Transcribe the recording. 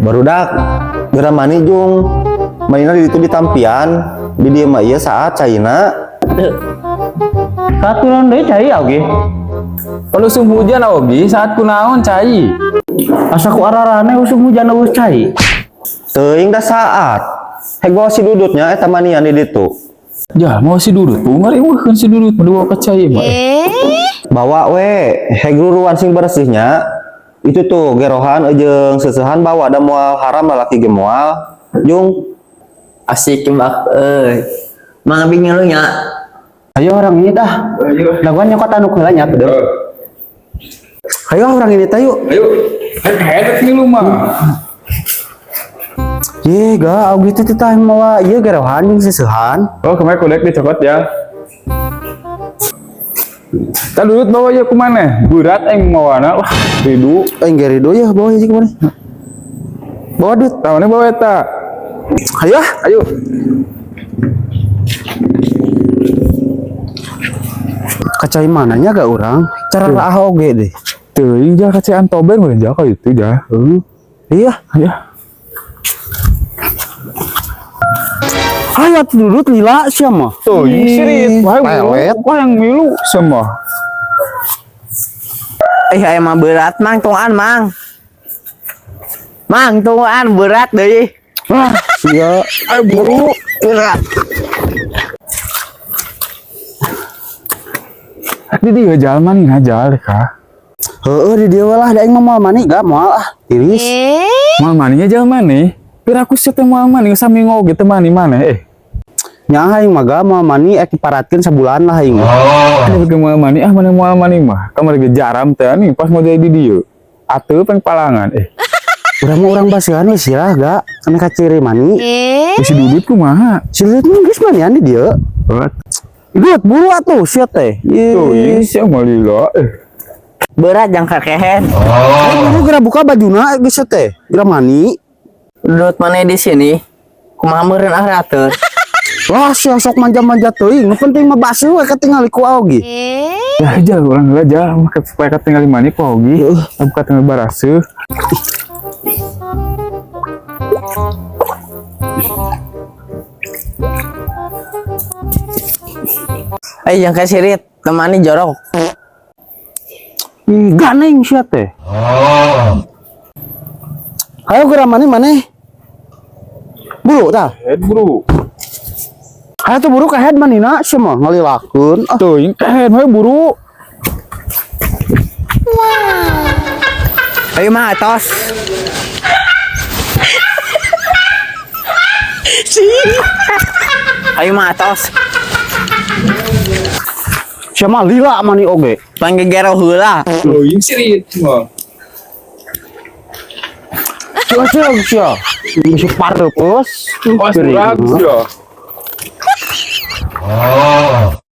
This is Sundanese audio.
Barudak geura mani jung. Manina di ditu di tampian. Di dieu mah ieu saat caina. Saturan deui cai oge. Kalau usum hujan ogi saat kunaon cai. Asa ku ararane usum hujan eueuh cai. Teuing da saat. Heg bawa si Dudutnya eta manian di ditu. Ya mau si Dudut tuh ngari wah kan si Dudut mah dibawa ke cai mah. Bawa we heg ruruan sing bersihnya. Itu tuh gerohan jeung seusehan bawa da moal haram lalaki ge moal. Jung. Asik mbak euy. Mang abi ngilu nya. Ayo orang ini dah. Laguan nyokot anu heula nya bener. Ayo orang ini tayo. Ayo. Head ngilu mah. Ye ga augi teh titah mawa ieu gerohan jeung seusehan. Oh kemarin kulek dicokot ya. Tah Dudut bawa ya kumana? Berat aing mawana wah ridu. Aing ge rido ya bawa hiji kumaha. Bawa Dut. Tahunnya bawa eta. Ayo. Ayo. Kacai mananya gak orang? Cara raah oge deh. Teuing jah kacaan toben meureun jah ka itu jah. Iya. Iya. Ayo atuh Dudut lila sia mah. Teuing sirit. Wah, Pelet. wah yang milu semua. Eh aya mah berat mang tungguan mang. Mang tungguan berat deui. Wah, iya. Ayo buru. Berat. Di dia jalan nih jal kah. Heeh di dieu lah da aing mah moal mani ga moal ah tiris. Moal maninya jalan mana? Pira aku sih teh moal mani sami ngoge teh mani mana eh. Nya aing mah ga moal mani ek diparatkeun sabulan lah aing. Ada bagi moal mani ah mana moal mani mah. Kamar ge jaram teh nih pas mau jadi di dieu. Atuh peng palangan eh. Urang mah urang basihan we sirah ga ame kaciri mani. Si Dudut kumaha? Si Dudut mah geus manian di dieu. Dudut buru atuh sia teh. Tuh, ini sih mau lila eh. Berat jangka kehen. Ayo buru geura buka bajuna geus sia teh. Geura mani. Dudut mana di sini? Kumaha meureun arateun. Wah sia sok manja-manja teuing, nu penting mah basuh we katingali ku aogi. Ya aja orang heula aja make supaya katingali mani ku ogi. Buka tinggal baraseuh. Eh jangka sirit temani jorok. Ganeng sia teh. Ayo geura mani maneh. Buru tah. Head buru. Ayo tuh buru ka head manina sia mah ngalilakeun. Ah, Tuh, ini head we buru. Ayo mah atos. Ayo mah atos. Sia mah lila mani oge. Panggegero heula. Tuh, ini sirit mah. Sia sia sia. Geus pareupeus. Pas berat ya.